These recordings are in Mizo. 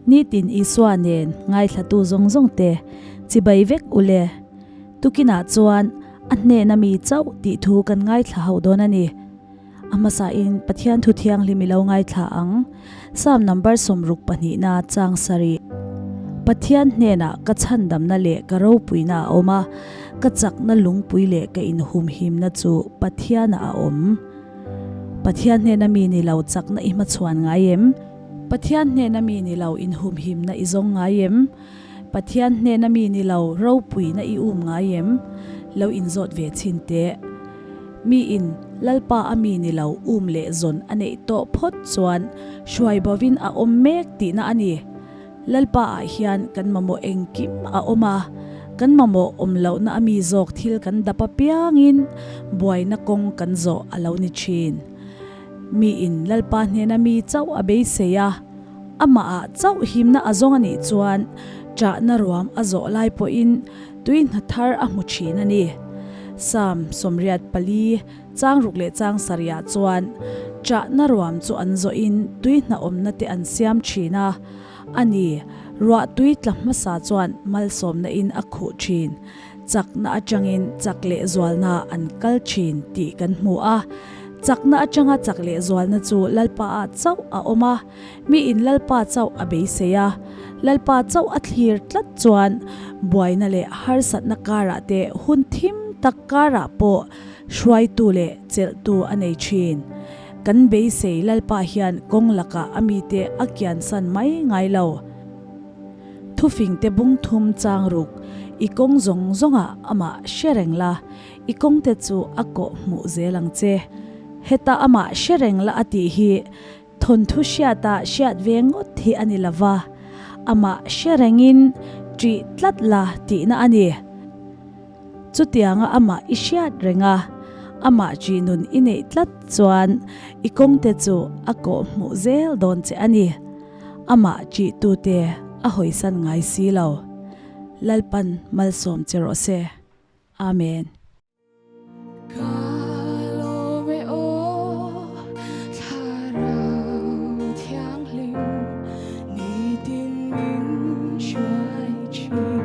Nitin Isua nen ngaithlatu zawng zawng te chibai vek u le. Tukinah chuan a hnena mi chauh tih thu kan ngaithla hauh dawn a ni. A hmasain Pathian thu thianghlim i lo ngaithla ang. Psalm number 62na chang sarih. Pathian hnenah ka chhandamna leh ka ropuina a awm a, ka chakna lungpui leh ka inhumhimna chu Pathianah a awm. Pathian hnena mi ni lo chakna i hmachhuan ngai em? Pathian hnena mi ni lo inhumhimna i zawng ngai em? Pathian hnena mi ni lo ropuina i um ngai em? Lo inzawt ve chhin teh. Mi in Lalpa a mi ni lo um leh zawn a neih tawh phawt chuan hruai bovin a awm mek tihna a ni. Lalpa ah hian kan mamawh engkim a awm a, kan mamawh awm lohna a mi zawk thil kan dap apiangin buaina kawng kan zawh a lo ni thin. Mi in Lalpa hnena mi chauh a beisei a, amah ah chauh himna a zawng a nih chuan ṭahna ruam a zawh lai pawhin tui hna thar a hmu thin a ni. Psalm 84 chang ruk leh chang sarihah chuan ṭahna ruam chu an zawhin tui hna awmna te an siam thin a, a ni, ruah tui tla hmasa chuan malsawmna in a khuh thin, chakna atangin chak leh zualna an kal thin tih kan hmu a. Chakna atanga chak leh zualna chu Lalpa ah chauh a awm a, mi in Lalpa chauh a beisei a, Lalpa chauh a thlir tlat chuan buaina leh harsatna karah te hun thim tak karah pawh hruaitu leh chelhtu a nei thin. Kan beisei Lalpa hian kawng lakah a mite a kiansan mai ngai lo. Thufingte bung thum chang ruk, i kawng zawng zawngah amah hre reng la, i kawngte chu a kawh hmuh zel ang che. Heta amah hre reng la a tih hi thawnthu hriata hriat ve ngawt hi a ni lo va, amah hre rengin ṭih tlat la tihna a ni. Chutianga amah i hriat reng a, amah ṭih nun i neih tlat chuan i kawngte chu a kawh hmuh zel dawn che a ni. Amah ṭihtute a hawisan ngai si lo. Lalpan malsawm che rawh se. Amen. Ka lawm e aw, Thlarau Thianghlim, nitin min hruai thin.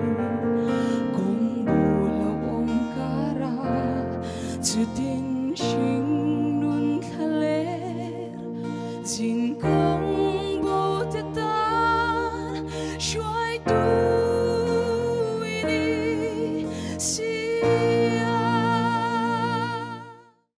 Kawng bu lo awm kara, chutin hria.